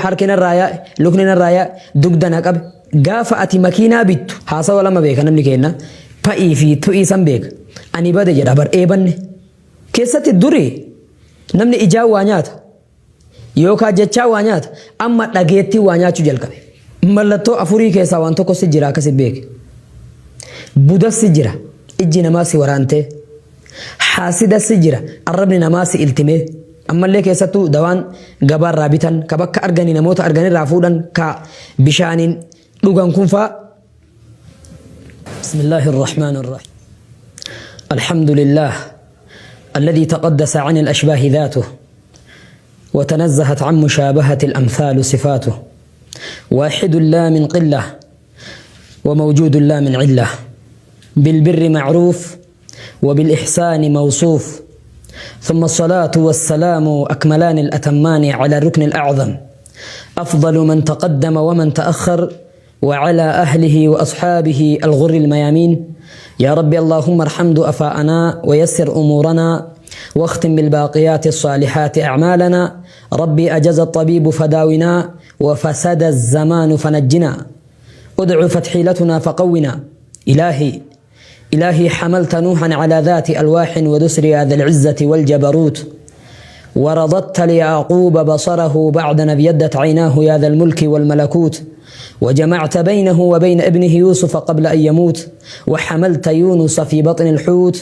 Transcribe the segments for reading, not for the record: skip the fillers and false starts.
Harki narraa yaa'e, lukni narraa yaa'e, dugda na qabe. Gaafa ati makiinaa bittu haasawa lama beeka namni keenna. Pa'ii fi tu'ii san beeka. Ani bade jedha bar eebanne. Keessatti duri namni ijaan waa nyaata. Yookaa jechaa waa nyaata. Amma dhageettiin waa nyaachuu jalqabe. Mallattoo afurii keessaa waan tokko si jira akkasi beeki. Budas si jira. Ijji namaa si waraantee. Haasida si jira. Arrabni namaa si iltimee. Ammallee keessattuu dawaan gabaarraa bitan, ka bakka arganii namoota arganirraa fuudhan, ka bishaaniin dhugan kun faa. بسم الله الرحمن الرحيم. الحمد لله الذي تقدس عن الأشباه ذاته، وتنزهت عن مشابهة الأمثال صفاته، واحد لا من قلة، وموجود لا من علة، بالبر معروف وبالإحسان موصوف. ثم الصلاة والسلام أكملان الأتمان على الركن الأعظم، أفضل من تقدم ومن تأخر، وعلى أهله وأصحابه الغر الميامين. يا ربي اللهم ارحم ضعفاءنا ويسر أمورنا واختم بالباقيات الصالحات أعمالنا. ربي أجز الطبيب فداونا، وفسد الزمان فنجنا، ادع فتحيلتنا فقونا. إلهي إلهي حملت نوحا على ذات ألواح ودسر يا ذا العزة والجبروت، ورضدت ليعقوب بصره بعد أن ابيضت عيناه يا ذا الملك والملكوت، وجمعت بينه وبين ابنه يوسف قبل أن يموت، وحملت يونس في بطن الحوت،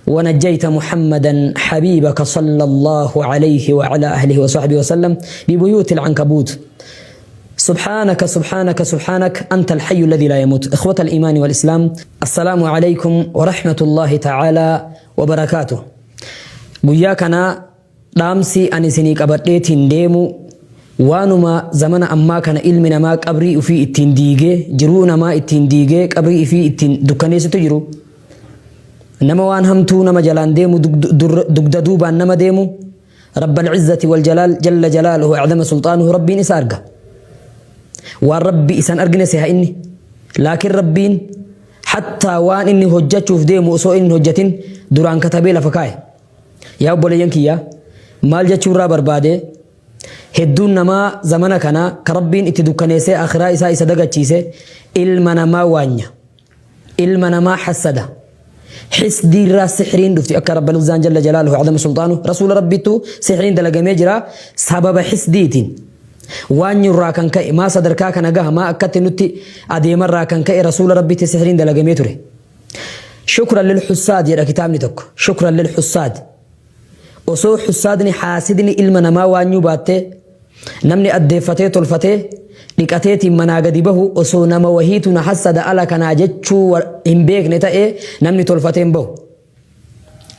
ونجيت محمدا حبيبك صلى الله عليه وعلى أهله وصحبه وسلم ببيوت العنكبوت. سبحانك سبحانك سبحانك أنت الحي الذي لا يموت. إخوة الإيمان والإسلام، السلام عليكم ورحمة الله تعالى وبركاته. Guyyaa kana dhaamsi ani isinii qabadheetiin deemu waanuma zamana ammaa kana ilmi namaa qabrii ufii ittiin diigee, jiruu namaa ittiin diigee, qabrii ifii ittiin dukkaneessitu jiru. Nama waan hamtuu nama jalaan deemu, dugda duubaan nama deemu, Rabbal Izzati wal Jalaal jalla jalaaluhu a'zama sulxaanuhu, Rabbiin isa arga. Waan Rabbi isan argine seha inni. Laakiin Rabbiin hattaa waan inni hojjachuuf deemu osoo inni hin hojjatin duraan katabee lafa kaa'e. Yaa obboleeyyan kiyya, maal jechuurraa barbaade? Hedduun namaa zamana kana ka Rabbiin itti dukkaneessee akhiraa isaa isa dagachiise ilma namaa waanya. Ilma namaa hassada. Xisdiirraa sixriin dhufti akka Rabbal Izzaan jalla jalaaluhu a'zama sulxaanuhu rasuula Rabbittu sixriin dalagamee jira sababa xisdiitiin. Waanyurraa kan ka'e maa sadarkaa kana gaha, maa akkatti nutti adeemarraa kan ka'e rasuula Rabbitti sixriin dalagamee ture. Shukran lil hussaad jedha kitaabni tokko. Shukran lil hussaad. Osoo hussaadni, haasidni ilma namaa waanyuu baattee, namni addeeffatee tolfatee dhiqateetiin manaa gadi bahu osoo nama wahiitu na hassada ala kanaa jechuu hin beekne ta'ee namni tolfatee hin bahu.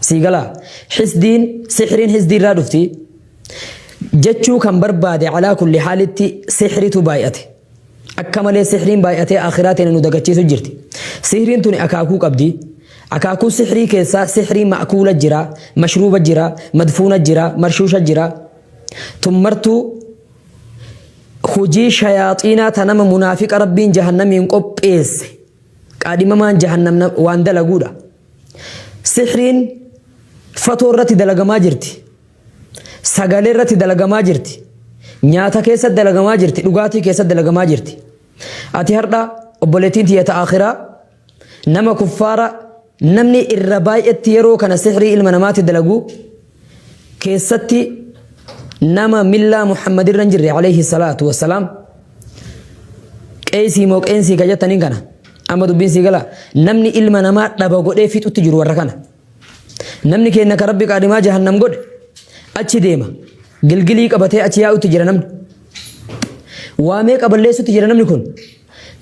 Sii galaa? Xisdiin, sixriin xisdiirraa dhufti jechuu kan barbaade, alaa kulli haalitti sixritu baay'ate. Akka malee sixriin baay'atee akhiraa teenya nu dagachiisu jirti. Sihriin tuni akaakuu qabdi. Akaakuu sixrii keessaa sixrii ma'kuula jira, mashruuba jira, madfuuna jira, marshuusha jira. Tun martuu hojii shayaaxiinaa ta nama munaafiqa Rabbiin jahannamiin qopheesse qaadhimamaan jahannam waan dalaguudha. Sixriin fatoo irratti dalagamaa jirti. Sagalee irratti dalagamaa jirti. Nyaata keessatti dalagamaa jirti. Dhugaatii keessatti dalagamaa jirti. Ati har'a, obboleettiin tiyya ta akhiraa, nama kuffaara namni irra baay'etti yeroo kana sixrii ilma namaatti dalagu keessatti nama millaa Muhammad irra hin jirre alayhi salaatu wassalaam, qeesii moo qeensii ka jettaniin kana amma dubbiin sii gala, namni ilma namaa dhaba godhee fixutti jiru warra kana. Namni keenya ka Rabbi qaadhimaa jahannam godhe achi deema. Gilgilii qabatee achi yaa'utti jira namni. Waamee qaballeessutti jira namni kun.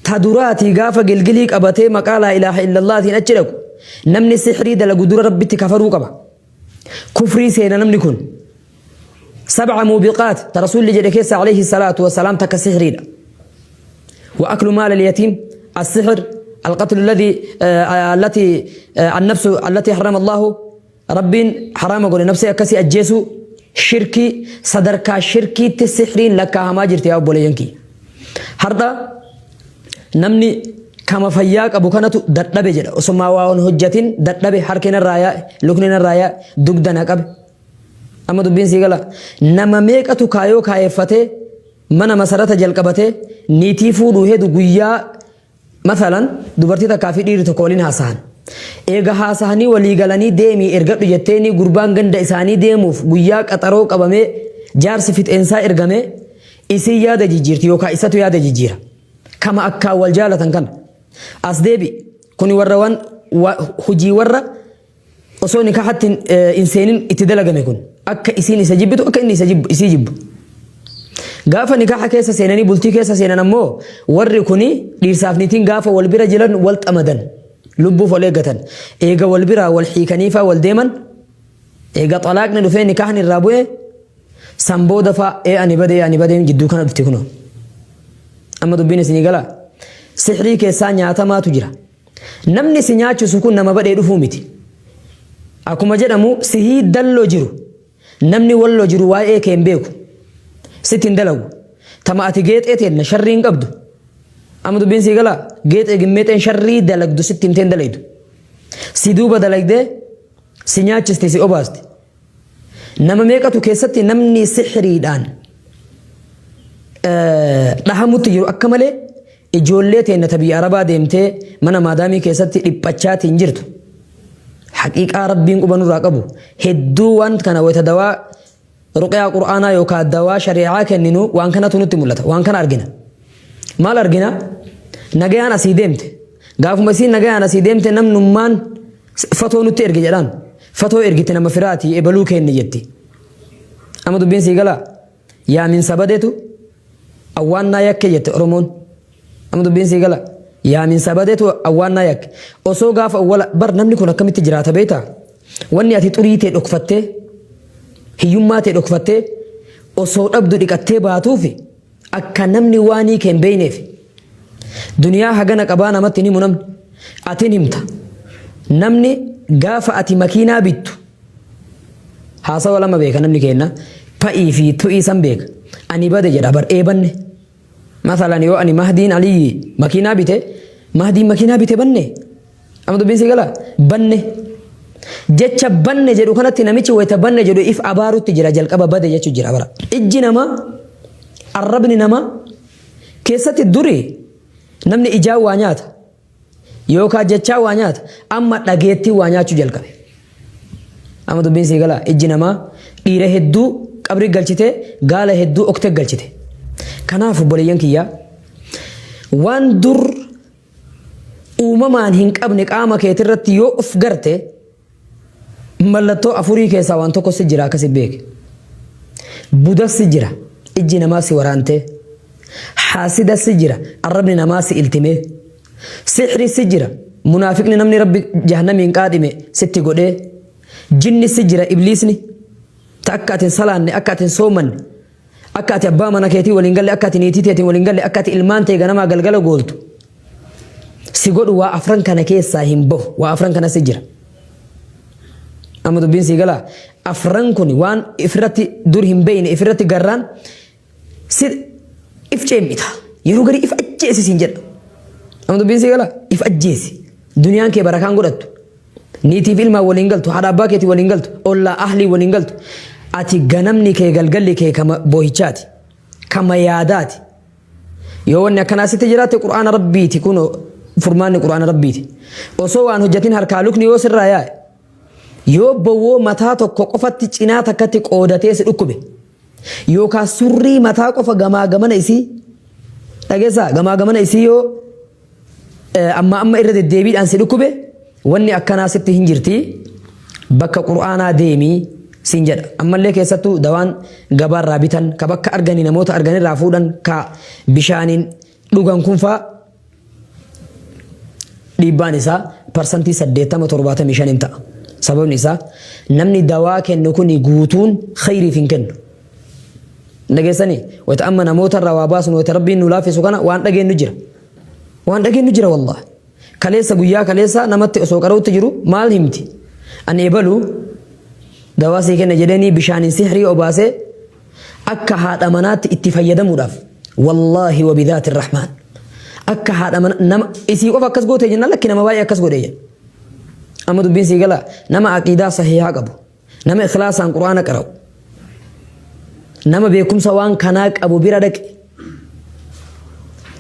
Ta duraatii gaafa gilgilii qabatee maqaa laa ilaaha illallaatiin achi dhaqu, namni sixrii dalagu dura Rabbitti kafaruu qaba. Kufrii seena namni kun. Sab'a muubiqaat ta Rasuulli jedhe keessa alayhi salaatu wasalaam takka sixriidha. Wa aklu maal al-yatiim, as-sihr, al-qatlu alladhi allati an-nafsu allati harrama Allahu, Rabbiin haraama godhe nafsee akkasii ajjeesuu, shirkii, sadarkaa shirkiitti sixriin lakkaahamaa jirti yaa obboleeyyan kiyya. Har'a namni kama fayyaa qabu kanatu dadhabe jedha. Osuma waa hin hojjatin dadhabe, harki narraa yaa'e, lukni narraa yaa'e, dugda na qabe. Amma dubbiin sii gala. Nama meeqatu kaayoo kaayeffatee mana masarata jalqabatee niitii fuudhuu hedu guyyaa masalan dubartii takkaa fi dhiirri tokko waliin haasahan. Eega haasahanii walii galanii deemii ergadhu jetteeni gurbaan ganda isaanii deemuuf guyyaa qaxaroo qabamee jaarsi fixeensaa ergamee isiin yaada jijjiirti yookaan isatu yaada jijjiira. Kama akkaan wal jaalatan kana. As deebi kuni warra waan hojii warra osoo nikaahatti hin seenin itti dalagame kun akka isiin isa jibbitu akka inni isa jibbu isii jibbu. Gaafa nikaaha keessa seenanii bultii keessa seenan ammoo warri kuni dhiirsaaf niitiin gaafa wal bira jiran wal xamadan lubbuuf wal eeggatan eega wal biraa wal hiikaniifaa wal deeman eega xalaaqni dhufee nikaahni irraa bu'e san booda faa ee ani badee ani badee jidduu kana dhufti kunoo. Amma dubbiin isinii galaa sihrii keessaa nyaatamaatu jira. Namni si nyaachisu kun nama badhee dhufuu miti. Akkuma jedhamu sihii dalloo jiru namni walloo jiru waa'ee kee hin beeku. Sitti hin dalagu. Tama ati geexee teenna sharrii hin qabdu. Amma dubbiin sii galaa geexee gimmeexeen sharrii dalagdu sitti himtee hin dalaydu. Si duuba dalagdee si nyaachisti si obaasti. Nama meeqatu keessatti namni sihriidhaan dhahamutti jiru akka malee ijoollee teenna ta biyya Arabaa deemtee mana maadaamii keessatti dhiphachaatiin jirtu. Haqiiqaa Rabbiin quba nurraa qabu hedduu waan kana wayita dawaa ruqyaa qur'aanaa yookaan dawaa shari'aa kenninu waan kanatu nutti mul'ata waan kana argina. Maal argina? Nagayaan asii deemte. Gaafuma isiin nagayaan asii deemte namnummaan fatoo nutti erge jedhaan. Fatoo ergite nama firaati ebaluu kenne jetti. Amma dubbiin sii galaa? Yaaminsa badetu awwaannaa yakke jette Oromoon. Amma dubbiin sii gala. Yaaminsa badetu awwaannaa yakke. Osoo gaafa awwala bar namni kun akkamitti jiraata beektaa? Wanni ati xurii tee dhokfattee hiyyummaa tee dhokfattee osoo dhabdu dhiqattee baatuufi akka namni waanii kee hin beekneef. Duniyaa hagana qabaa namatti hin himu namni. Atin himta. Namni gaafa ati makiinaa bittu haasawa lama beeka namni keenna pa'ii fi tu'ii san beeka. Ani bade jedha bar eebanne. Masalan yoo ani Mahdiin Aliyyi makiinaa bite Mahdiin makiinaa bite banne. Amma dubbiin sii gala banne. Jecha banne jedhu kanatti namichi wayita banne jedhu if abaarutti jira jalqaba bade jechu jira bara. Ijji namaa arrabni namaa keessatti duri namni ijaan waa nyaata yookaan jechaa waa nyaata amma dhageettiin waa nyaachuu jalqabe. Amma dubbiin sii galaa ijji namaa dhiira hedduu qabri galchite gaala hedduu okte galchite. Kanaaf obboleeyyan kiyyaa waan dur uumamaan hin qabne qaama keetirratti yoo of garte mallattoo afurii keessaa waan tokko si jira akkasi beeke. Buda si jira ijji namaa si waraantee. Haasida si jira arrabni namaa si iltimee. Sihri si jira munaafiqni namni rabbi jahannamiin qaadhime sitti godhee. Jinni si jira ibliisni ta akka ati hin salaanne akka ati hin soomanne akka ati abbaa mana keetii waliin galle akka ati niitii teetiin waliin galle akka ati ilmaan tee ganamaa galgala gooltu si godhu waa afran kana keessaa hin bahu waa afran kana si jira. Amma dubbiin sii galaa afran kun waan ifirratti dur hin beeyne ifirratti garraan si if ceem'ita yeroo garii if ajjeesi siin jedha. Amma dubbiin sii galaa if ajjeesi duniyaan kee barakaan godhattu. Niitiif ilmaan waliin galtu, haadha abbaa keetii waliin galtu, ollaa ahlii waliin galtu. Ati ganamni kee galgalli kee kama boohichaati, kama yaadaati. Yoo wanni akkanaa sitti jiraatte qur'aana rabbiiti kun furmaanni qur'aana rabbiiti. Osoo waan hojjatin harkaa lukni yoo sirraa yaa'e yoo bowwoo mataa tokko qofatti cinaa takkatti qoodatee si dhukkube yookaan surrii mataa qofa gamaa gamana isii dhageessaa gamaa gamana isii yoo amma amma irra deddeebiidhaan si dhukkube wanni akkanaa sitti hin jirti bakka qur'aanaa deemii siin jedha ammallee keessattuu dawaan gabaarraa bitan ka bakka arganii namoota arganirraa fuudhan ka bishaaniin dhugan kun faa dhiibbaan isaa parsantii 80 75 hin ta'a. Sababni isaa namni dawaa kennu kun guutuun khayriif hin kennu. Dhageessanii wayita amma namoota irraa waa baasnu wayita rabbiin nu laaffisu kana waan dhageenyu jira. Waan dhageenyu jira wallahi. Kaleessa guyyaa kaleessa namatti osoo qara'utti jiru maal himti? Ani ebalu dawaa sii kenna jedhanii bishaaniin sihrii obaasee akka haadha manaatti itti fayyadamuudhaaf wallaahi wa bidaati rahmaan akka haadha mana nama isii qofa akkas goote jennaan lakki nama baay'ee akkas godhe jedha. Amma dubbiin sii gala nama aqiidaa sahihaa qabu nama ikhlaasaan qur'aana qara'u. Nama beekumsa waan kanaa qabu bira dhaqi.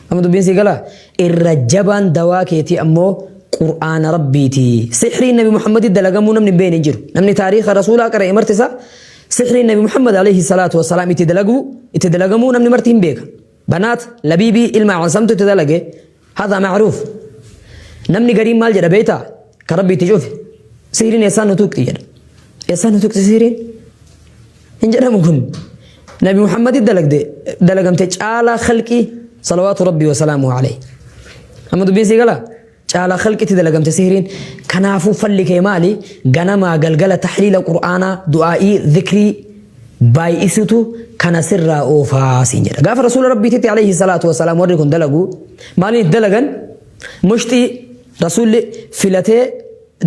Amma dubbiin sii galaa? Irra jabaan dawaa keetii ammoo Qur'aana Rabbiiti. Sihriin Nabi Muhammaditti dalagamuu namni hin beekne hin jiru. Namni taariikha Rasuulaa qara'e marti isaa sihriin Nabi Muhammad alayhi salaatu wassalaam itti dalaguu itti dalagamuu namni marti hin beeka. Banaat Labiibii ilma Asamtu itti dalage. Hadha ma'ruuf. Namni gariin maal jedha beektaa? Kan Rabbi itti cufe. Sihriin eessaan nu tuqxi jedha. Eessaan nu tuqxi sihriin? Hin jedhamu kun. Nabi Muhammadi dalagde dalagamte caalaa khalqii salawaatu Rabbii wa salaamuhu alayhi. Amma dubbiin sii galaa? Caalaa khalqitti dalagamte sihriin. Kanaafuu falli kee maali? Ganamaa galgala tahliila Qur'aanaa, du'aa'ii, zikrii baay'isutu kana sirraa oofaa siin jedha. Gaafa Rasuula Rabbiititti alayhi salaatu wasalaam warri kun dalagu maaliin itti dalagan? Mushxii Rasuulli filatee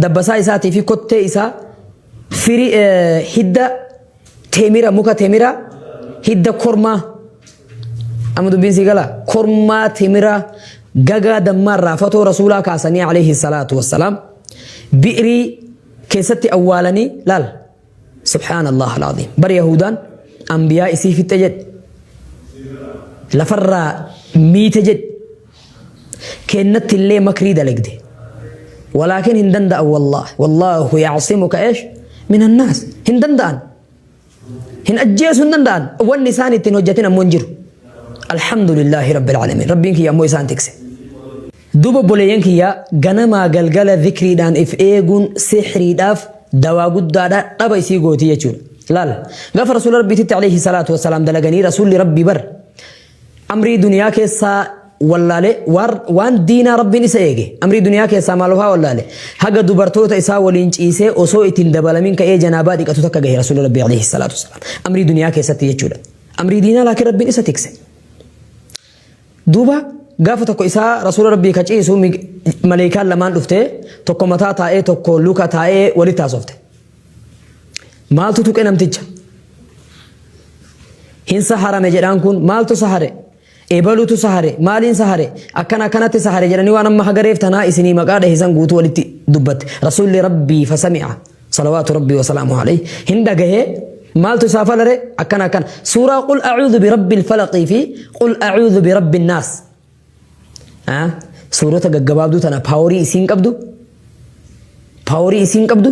dabbasaa isaatii fi kottee isaa firii hidda teemira muka teemira hidda kormaa amma dubbiin sii gala kormaa teemira gagaa dammaarraa fatoo rasuulaa kaasanii alayhi salaatu wassalaam bi'irii keessatti awwaalanii laal subhaanallah alazim bar yahuudaan ambiyaa isii fixxe jedhe lafarraa miite jedhe Keennatti illee makrii dalagde. Walaakin hin danda'an wallahi. Wallaahu yacsimuka eesh min annaas. Hin danda'an. Hin ajjeesuu hin danda'an. Wanni isaan ittiin hojjetin ammoo hin jiru. Alhamdulillaahi rabbil aalamiin. Rabbiin kiyya ammoo isaan tikse. Duuba obboleeyyan kiyya ganamaa galgala zikriidhaan if eeguun sihriidhaaf dawaa guddaadha dhaba isii gooti jechuudha. Laal gaafa rasuula rabbiititti alayhi salaatu wassalaam dalaganii rasuulli rabbii bar Amrii duniyaa keessaa wallaale waan diinaa Rabbiin isa eege. Amrii duniyaa keessaa maal faa wallaale? Haga dubartoota isaa waliin ciisee osoo itti hin dabalamin ka'ee janaabaa dhiqatu takka gahe Rasuulli Rabbii alayhi salaatu wassalaam. Amrii duniyaa keessatti jechuudha. Amrii diinaa laakiin Rabbiin isa tikse. Duuba gaafa tokko isaa Rasuula Rabbii ka ciisu maleekaan lamaan dhuftee tokko mataa taa'ee tokko luka taa'ee walitti haasofte. Maaltu tuqe namticha? Hin saharame jedhaan kun maaltu sahare? Ebalutu sahare, maaliin sahare? Akkana akkanatti sahare jedhanii waan amma hagareef tanaa isinii maqaa dhahisan guutuu walitti dubbatte. Rasuulli Rabbii fasami'a salawaatu Rabbii wasalaamu alayhi hin dhagahee maaltu isaa falare akkana akkana. Suuraa qul a'uudhu bi rabbil falaqii fi qul a'uudhu bi rabbin naas. Suurota gaggabaabduu tana paaworii isiin qabdu paaworii isiin qabdu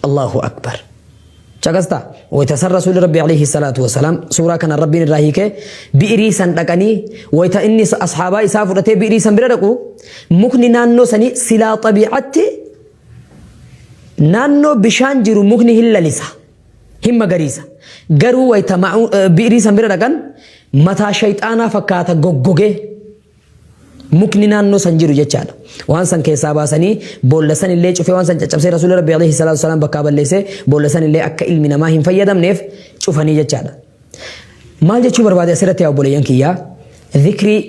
Allahu akbar. Caqastaa wayita san rasuulli rabbi alayhi salaatu wasalaam suuraa kana rabbiin irraa hiikee bi'irii san dhaqanii wayita inni ashaabaa isaa fudhatee bi'irii san bira dhaqu mukni naannoo sanii silaa xabiicatti naannoo bishaan jiru mukni hin lalisa. Hin magariisa. Garuu wayta bi'irii san bira dhaqan mataa shayxaanaa fakkaata goggogee mukni naannoo san jiru jechaadha. Waan san keessaa baasanii boolla san illee cufee waan san caccabsee Rasuulli Rabbi alayhi salaatu wasalaam bakkaa balleessee boolla san illee akka ilmi namaa hin fayyadamneef cufanii jechaadha. Maal jechuu barbaade asirratti yaa obboleeyyan kiyyaa? Zikrii,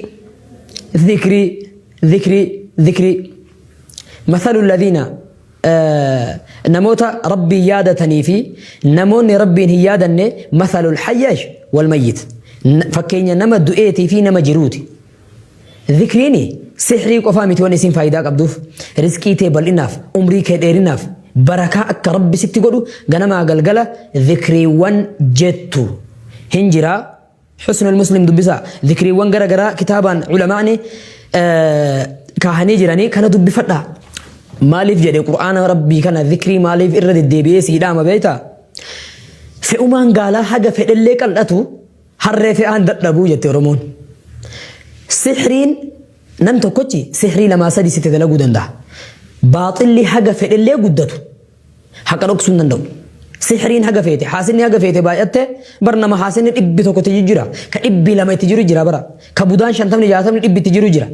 zikrii, zikrii, zikrii. Mathalu alladhiina Namoota Rabbiin yaadatanii fi namoonni Rabbiin hin yaadanne mathalul hayyash wal mayyit. Fakkeenya nama du'eetii fi nama jiruuti. Zikriini sihrii qofaa miti wanni isin faayidaa qabduuf rizqii tee bal'inaaf umrii kee dheerinaaf barakaa akka Rabbi sitti godhu ganamaa galgala zikriiwwan jettu hin jiraa. Husnul Muslim dubbisaa. Zikriiwwan gara garaa kitaabaan ulamaani kaahanii jiranii kana dubbifadhaa. Maaliif jedhe Qur'aana Rabbii kana zikrii maaliif irra deddeebi'ee sii dhaama beektaa? Fe'umaan gaalaa haga fedhellee qal'atu harree fe'aan dadhabuu jette Oromoon. Sihriin nam tokkochi sihrii lamaa sadii sitti dalaguu danda'a. Baaxilli haga fedhellee guddatu Haqa dhoksuu hin danda'u. Sihriin haga feete, haasinni haga feete baay'atte bar nama haasinni 100 itti jira. Ka 200 itti jiru jira bara. Ka budaan 50 60 dhibbi itti jiru jira.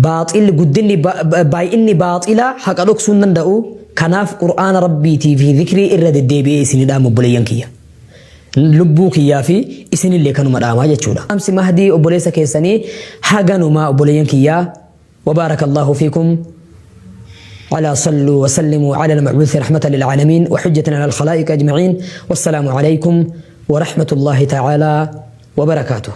Baaxilli guddinni baay'inni baaxilaa haqa dhoksuu hin danda'u. Kanaaf Qur'aana Rabbiitii fi zikrii irra deddeebi'ee isin dhaamu obboleeyyan kiyya. Lubbuu kiyyaa fi isinillee kanuma dhaamaa jechuudha. Dhaamsi Mahdii obboleessa keessanii haganumaa obboleeyyan kiyyaa. وبارك الله فيكم على صلوا وسلموا على المبعوث رحمة للعالمين وحجة على الخلائق أجمعين والسلام عليكم ورحمة الله تعالى وبركاته.